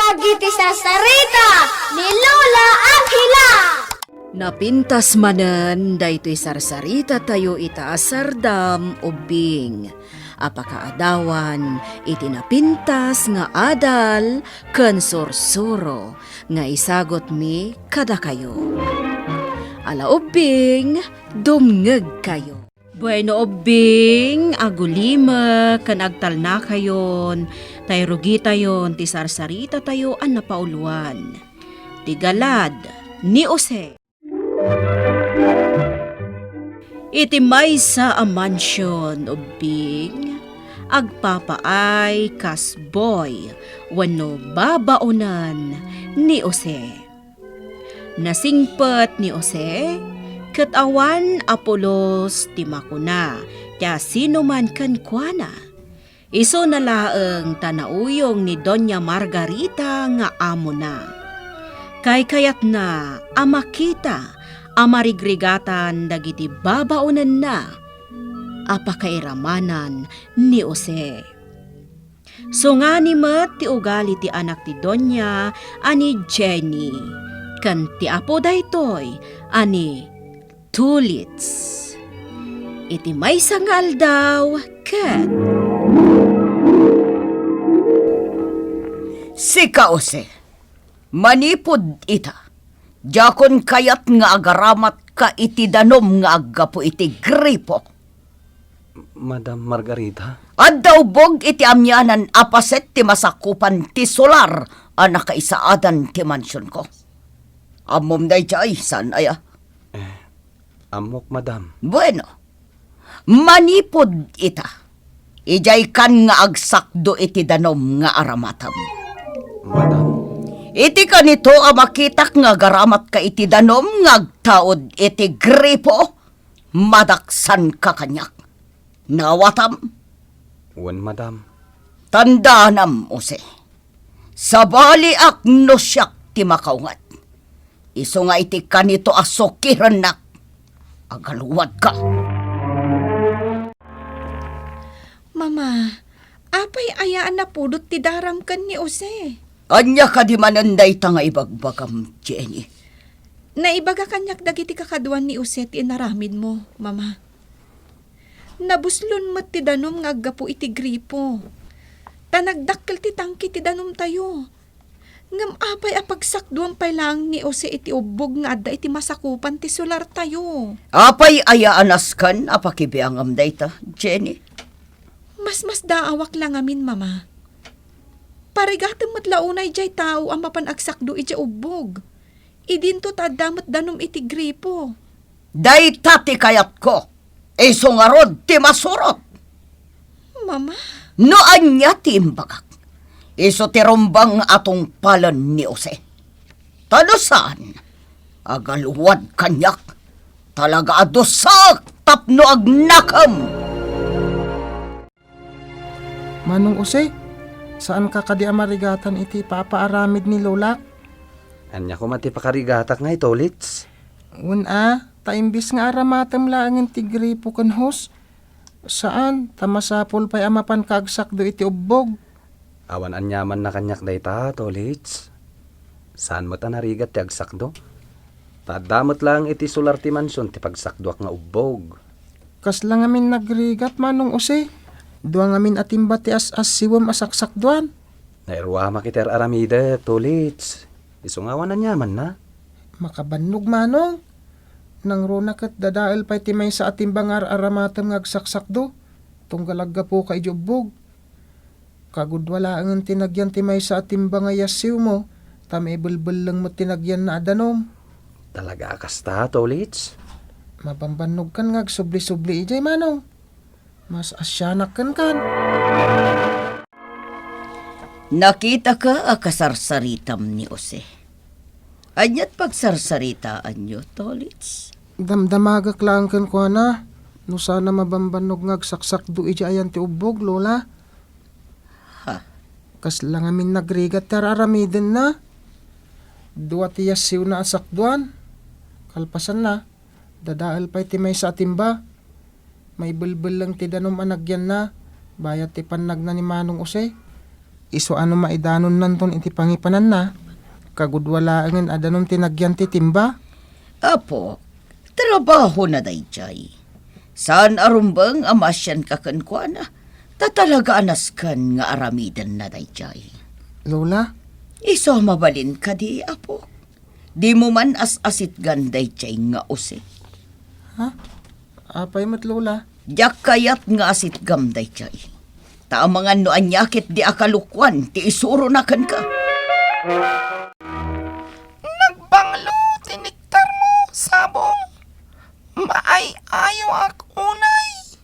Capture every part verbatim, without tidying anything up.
Dagiti sarsarita ni Lola Angela. Napintas manen daytoy sarsarita tayo ita a sardam ubbing a pakaadawan iti napintas nga adal ken sursuro nga isagutmi kadakayo. Ala ubbing, dumngegkayo. Bueno, ubbing, agulimek ken agtalnakayon, tay rugitayon ti sarsarita tayo a napauluan. Ti Galad ni Jose. Iti maysa a mansion, ubbing, agpapaay kas boy wenno babaonen ni Jose. Nasingpet ni Jose ket awan a pulos ti makuna ti asinoman kenkuana. Isuna laeng ta nauyong ni Doña Margarita nga amona. Kaykayatna a makita a marigrigatan dagiti babaonenna a pakairamanan ni Jose. Sungani met ti ugali ti anak ti Doña a ni Jenny, ken ti apo daytoy a ni Tulits. Iti maysa nga aldaw, ket Sika, Jose, manipud ita, diakon kayat nga agaramatka iti danum nga aggapu iti gripo. Madam Margarita? Adda ubbog iti amianan a paset ti masakupan ti solar a nakaisaadan ti mansionko. Ammom daydiay, saan aya? Eh, ammok, madam. Bueno, manipud ita, idiay kan nga agsakdo iti danum nga aramatem. Madam? Iti kanito a makitak nga agaramatka iti danum nga agtaud iti gripo, madaksanka kaniak. Naawatam? Wen, madam. Tandaanam, Jose. Sabaliak no siak ti makaunget. Isu nga iti kanito a sukirennak, agaluadka. Mama, apay aya a napudot ti daram ken ni Jose? Ania kadi manen dayta nga ibagbagam, Jenny? Naibaga kaniak dagiti kakaduan ni Jose ti inaramidmo, Mama. Nabuslon met ti danum nga aggapu iti gripo. Ta nagdakkel ti tangke ti danumtayo. Ngem apay a pagsakduan pay laeng ni Jose iti ubbog nga adda iti masakupan ti solartayo? Apay aya a nasken a pakibiangam dayta, Jenny? Masmasdaawak la ngamin, Mama. Parigatem met la unay diay tao a mapan agsakdo idiay ubbog. Idinto ta adda met danum iti gripo. Dayta ti kayatko. Isu ngarud ti masurot. Mama? No ania ti imbagak, isu ti rumbeng a tungpalen ni Jose. Ta no saan, agaluad kaniak. Talaga a dusaek tapno agnakem. Manong Jose, saanka kadi a marigatan iti ipapaaramid ni Lolak? Ania koma ti pakarigatak ngay, Tolits? Wen a, ta imbes nga aramatem laengen ti gripo ken hose, saan, ta masapul pay a mapanka agsakdo iti ubbog. Awan aniamanna kaniak dayta, Tolits. Saan met a narigat ti agsakdo. Ta adda met laeng iti solar ti mansion ti pagsakduak nga ubbog. Kasla ngamin nagrigat, Manong Jose? Dua ngamin a timba ti as-assiwem a saksakduan. Nairuamak iti ar-aramidek, Tolits. Isu nga awan aniamanna. Makabannog, Manong. Nangruna ket dadael pay ti maysa a timba nga ar-aramatem nga agsaksakdo, tunggal aggapuka idiay ubbog. Kagudua laengen ti nagyan ti maysa a timba nga iassiwmo, ta maibelbelleng met ti nagyanna a danum. Talaga a kasta, Tolits? Mabambannogkan nga agsubli-subli idiay, Manong. Mas-asianak kenkan. Nakitaka a kasarsaritam ni Jose. Ania't pagsarsaritaanyo, Tolits? Damdamagak laeng kenkuana, no saan a mabambannog nga agsaksakdo idiay ayan ti ubbog, Lola. Ha? Kasla ngamin nagrigat ti ar-aramidenna. Dua ti iassiwna a sakduan. Kalpasanna, dadael pay ti maysa a timba. Maibelbelleng ti danum a nagyanna, bayat ti pannagna ni Manong Jose. Isu a no maidanonnanton iti pangipananna, kagudua laengen a danum ti nagyan ti timba. Apo, trabahona daydiay. Saan a rumbeng a maasianka kenkuana, ta talaga a nasken nga aramidenna daydiay. Lola? Isu a mabalin kadi, Apo? Dimo man as-asitgan daydiay nga Jose. Ha? Apay met, Lola? Diak kayat nga asitgam daydiay. Ta amangan no ania ketdi a kalokuan ti isurona kenka. Nagbanglo ti nektarmo, Sabong. Maay-ayoak unay.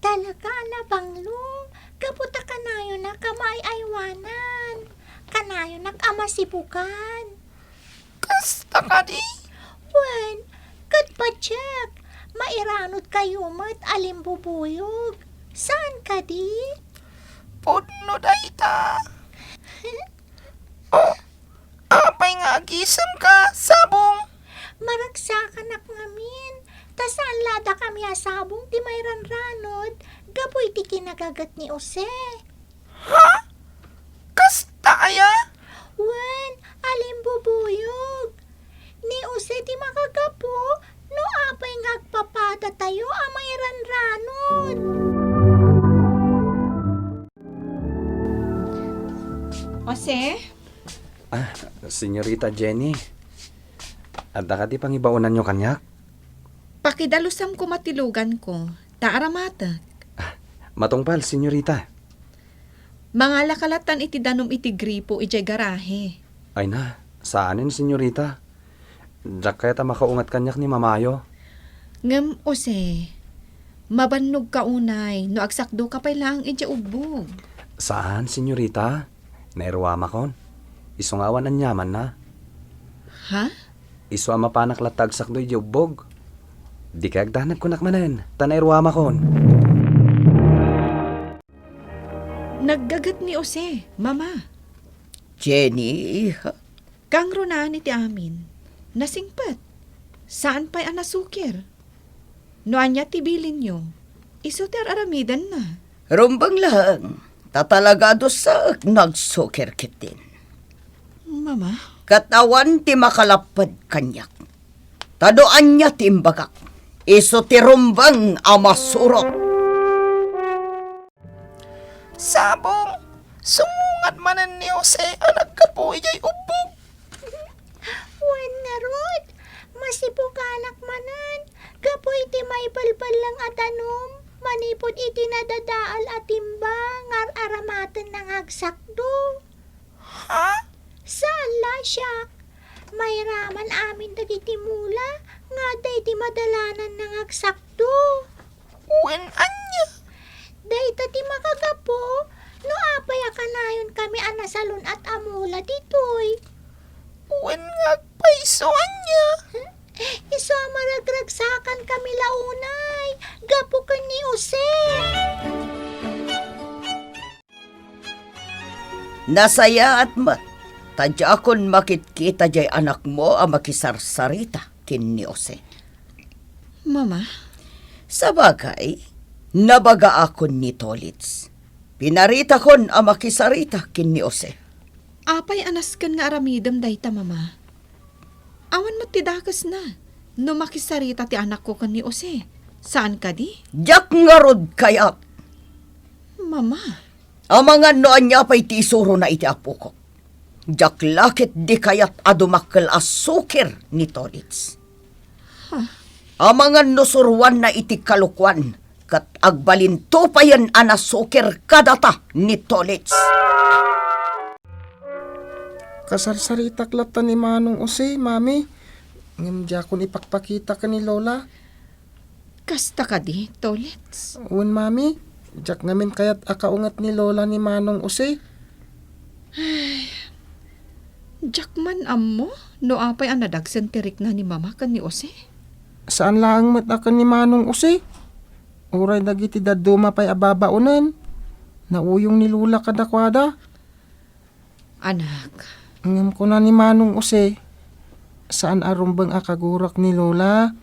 Talaga a nabanglo, gapu ta kanayonak a maay-aywanan. Kanayonak a masibukan. Kasta kadi? Wen, ket patiek, mairanudkayo met a limbubuyog. Saan kadi? Pudno dayta. Oh, apay nga agisemka, Sabong? Maragsakanak ngamin, ta saan la dakami a Sabong ti mairanranud gapu iti kinagaget ni Jose. Ha? Kasta aya? Wen, a limbubuyog. Ni Jose ti makagapu no apay nga agpapadatayo a mairanranud. Jose? Ah, Senyorita Jenny. Adda kadi pangibaonanyo kaniak? Pakidalusam koma ti luganko, ta aramatek. Ah, matungpal, Senyorita. Mangalaka lattan iti danum iti gripo idiay garahe. Ay na, saanen, Senyorita. Diak kayat a makaungat kaniak ni mamayo. Ngem, Jose, mabannogka unay no agsakdoka pay laeng idiay ubbog. Saan, Senyorita. Nairuamakon. Isu nga awan aniamanna. Ha? Isu a mapanak latta agsakdo idiay ubbog. Dikay agdanag, kunak manen, ta nairuamakon. Naggaget ni Jose, Mama. Jenny, iha. Kangrunaan iti amin. Nasingpet. Saan pay a nasukir. No ania ti bilinyo, isu ti ar-aramidenna. Rumbeng laeng, ta talaga a dusaek no agsukir ketdin. Mama? Ket awan ti makalapped kaniak. Ta no ania ti imbagak, isu ti rumbeng a masurot. Sabong, sumungad manen ni Jose a naggapu idiay ubbog. Wen ngarud, masibukanak manen gapu iti maibalballeng a danum manipud iti nadadaal a timba nga ar-aramatenna nga agsakdo. Ha? Saan la siak. Mairaman amin dagiti mula nga adda iti madalananna nga agsakdo. Wen ania? Dayta ti makagapu no apay a kanayonkami a nasalun-at a mula ditoy. Wen nga agpayso ania? Isu a maragragsakankami la unay gapu ken ni Jose. Nasayaat met, ta diakon makitkita diay anakmo a makisarsarita ken ni Jose. Mama? Sabagay, nabagaakon ni Tolits. Pinaritakon a makisarita ken ni Jose. Apay a nasken nga aramidem dayta, Mama? Awan met ti dakesna no makisarita ti anakko ken ni Jose. Saan kadi? Diak ngarud kayat. Mama. Amangan no ania pay ti isurona iti apokok. Diak la ketdi kayat a dumakkel a sukir ni Tolits. Ha? Amangan no suroanna iti kalokuan ket agbalinto payen a nasukir kadata ni Tolits. Kasarsaritak latta ni Manong Jose, Mami. Ngem diakon ipakpakita ken ni Lola. Kasta kadi, Tolits? Wen, Mami. Diak ngamin kayat a kaunget ni Lola ni Manong Jose. Ay, diak man ammo no apay a nadagsen ti rikna ni Mama ken ni Jose. Saan laeng met a ken ni Manong Jose. Uray dagiti dadduma pay a babaonen. Nauyong ni Lola kadakuada. Anak. Ngem kuna ni Manong Jose, saan a rumbeng a kagurak ni Lola,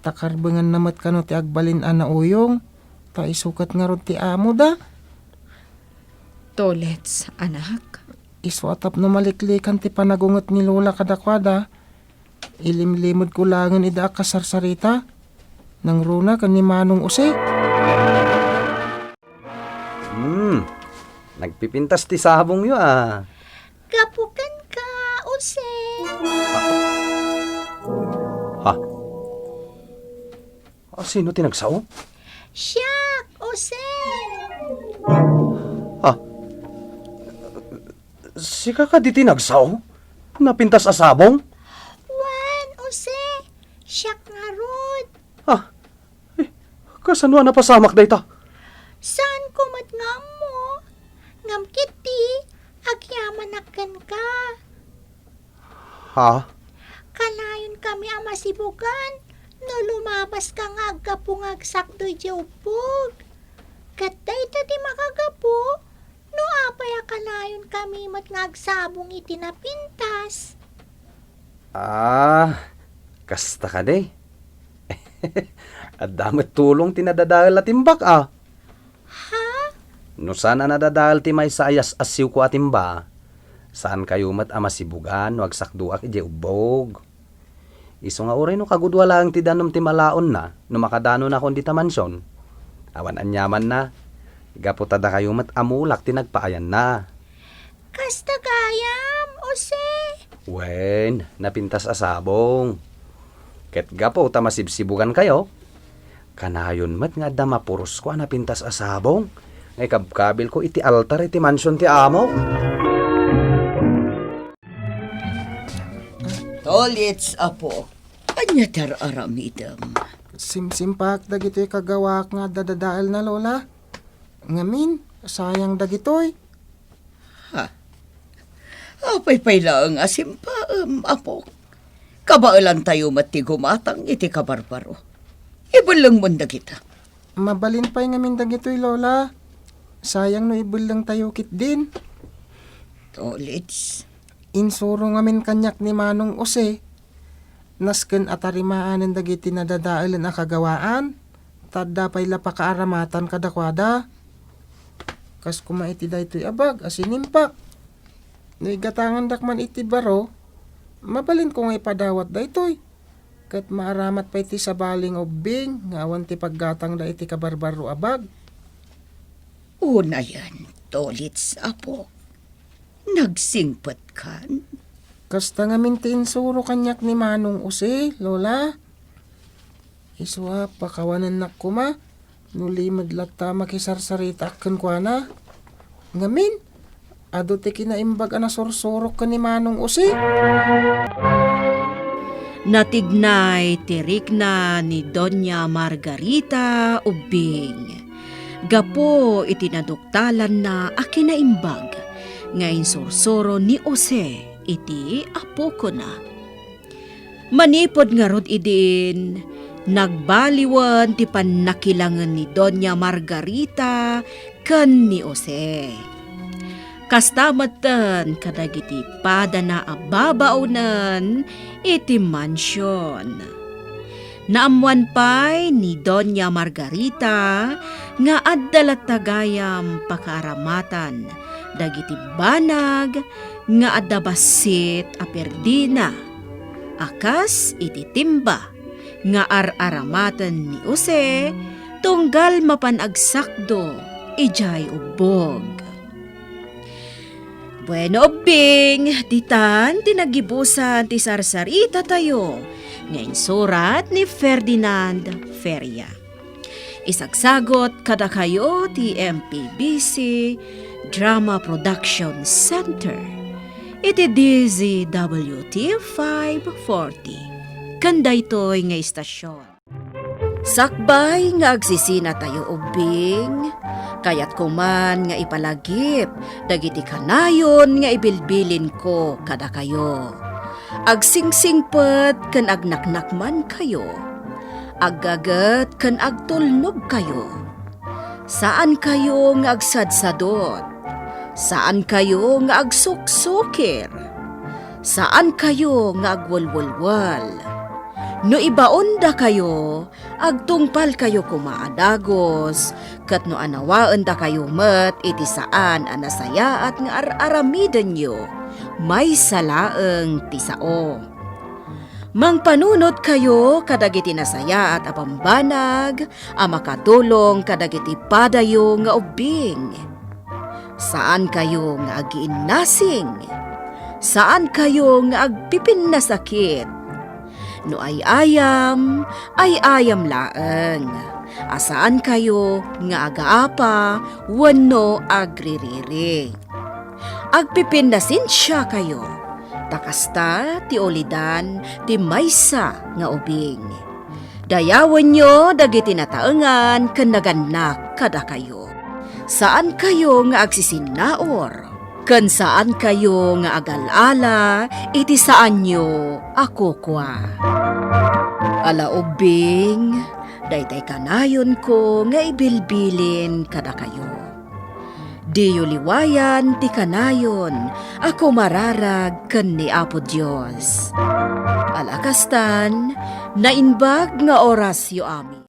ta karbenganna met kano ti agbalin a nauyong, ta isu ket ngarud ti amoda. Tolets, anak. Isu a tapno maliklikan ti panagunget ni Lola kadakuada, ilimlimedko laengen ida a kasarsarita. Nangruna ken ni Manong Jose. Hmm, nagpipintas ti sabongyo, a. Gapu kenka, Jose. Ha? A, sino ti nagsao? Siak, Jose. Ha? Sika kadi ti nagsao? Napintas a sabong? Wen, Jose. Siak ngarud. Ha? Eh, kasano a napasamak dayta? Saanko met nga ammo. Ngem ketdi, agyamanak kenka. Ha? Kanayonkami a masibugan no lumabaska nga aggapu nga agsakdo idiay ubbog. Ket dayta ti makagapu no apay a kanayonkami met nga agsabong iti napintas. Ah, kasta kadi? Adda met tulong ti nadadael a timbak, a. Ha? No saan a nadadael ti maysa a yas-asiwko a timba, saankayo met a masibugan no agsakdoak idiay ubbog. Isu nga uray no kagudua laeng ti danum ti malaonna no makadanonakon dita mansion, awan aniamanna, gapu ta dakayo met a mulak ti nagpaayanna. Kasta gayam, Jose? Wen, napintas a sabong. Ket gapu ta masibsibugankayo, kanayon met nga adda mapurosko a napintas a sabong nga ikabkabilko iti altar iti mansion ti amo. Tolits, apo. Ania ti ar-aramidem? Simsimpaak dagitoy kagawaak nga adda dadaelna, Lola. Ngamin, sayang dagitoy. Ha? Apay pay laeng a simpaem, apok? Kabaelantayo met ti gumatang iti kabarbaro. Ibellengmon dagita. Mabalin pay ngamin dagitoy, Lola. Sayang no ibellengtayo ketdin. Tolits. Insuro ngamin kaniak ni Manong Jose. Nasken a tarimaanen dagiti nadadaelen a kagawaan, ta adda pay la pakaaramatan kadakuada. Kas koma iti daytoy a bag a sinimpak. No igatangandak man iti baro, mabalinko nga ipadawat daytoy. Ket maaramat pay ti sabali nga ubbing nga awan ti paggatangda iti kabarbarro a bag. Unayen, Tolits, apo. Nagsingpetkan? Kasta ngamin ti insuro kaniak ni Manong Jose, Lola. Isu a pakawanennak koma no limed latta makisarsaritaak kenkuana. Ngamin, adu ti kinaimbag a nasursurok ken ni Manong Jose. Natignay ti rikna ni Doña Margarita ubbing gapu iti naduktalanna a kinaimbag nga insursuro ni Jose iti apokona. Manipud ngarud idin, nagbaliwen ti pannakilangen ni Doña Margarita ken ni Jose. Kasta metten kadagiti padana a babaonen iti mansion. Naammoan pay ni Doña Margarita nga adda latta gayam pakaaramatan dagiti banag nga adda bassit a perdina, a kas iti timba nga ar-aramaten ni Jose tunggal mapan agsakdo idiay ubbog. Bueno, ubbing, ditan ti nagibusan ti sarsaritatayo nga insurat ni Ferdinand Feria. Isagsagut kadakayo ti M P B C Drama Production Center iti D Z W T five forty ken daytoy nga istasion. Sakbay nga agsisinatayo ubbing, kayatko man nga ipalagip dagiti kanayon nga ibilbilinko kadakayo. Agsingsingpet ken agnaknakmankayo. Aggaget ken agtulnogkayo. Saankayo nga agsadsadot. Saankayo nga agsuksukir. Saankayo nga agwelwelwel. No ibaondakayo, agtungpalkayo koma a dagus, ket no anawaendakayo met iti saan a nasayaat nga ar-aramidenyo, maysa laeng ti sao. Mangpanunotkayo kadagiti nasayaat a bambanag a makatulong kadagiti padayo nga ubbing. Saankayo nga agiinnasing. Saankayo nga agpipinnasakit. No ay-ayam, ay-ayam laeng. A saankayo nga agaapa wenno agririri. Agpipinnasensiakayo, ta kasta ti ulidan ti maysa nga ubing. Dayawenyo dagiti nataengan ken nagannak kadakayo. Saankayo nga agsisinnaur, ken saankayo nga agal-ala iti saanyo a kukua. Ala ubbing, daytay kanayonko nga ibilbilin kadakayo. Diyo liwayan ti kanayon a kumararag ken ni Apo Dios. Ala kastan, naimbag nga orasyo amin.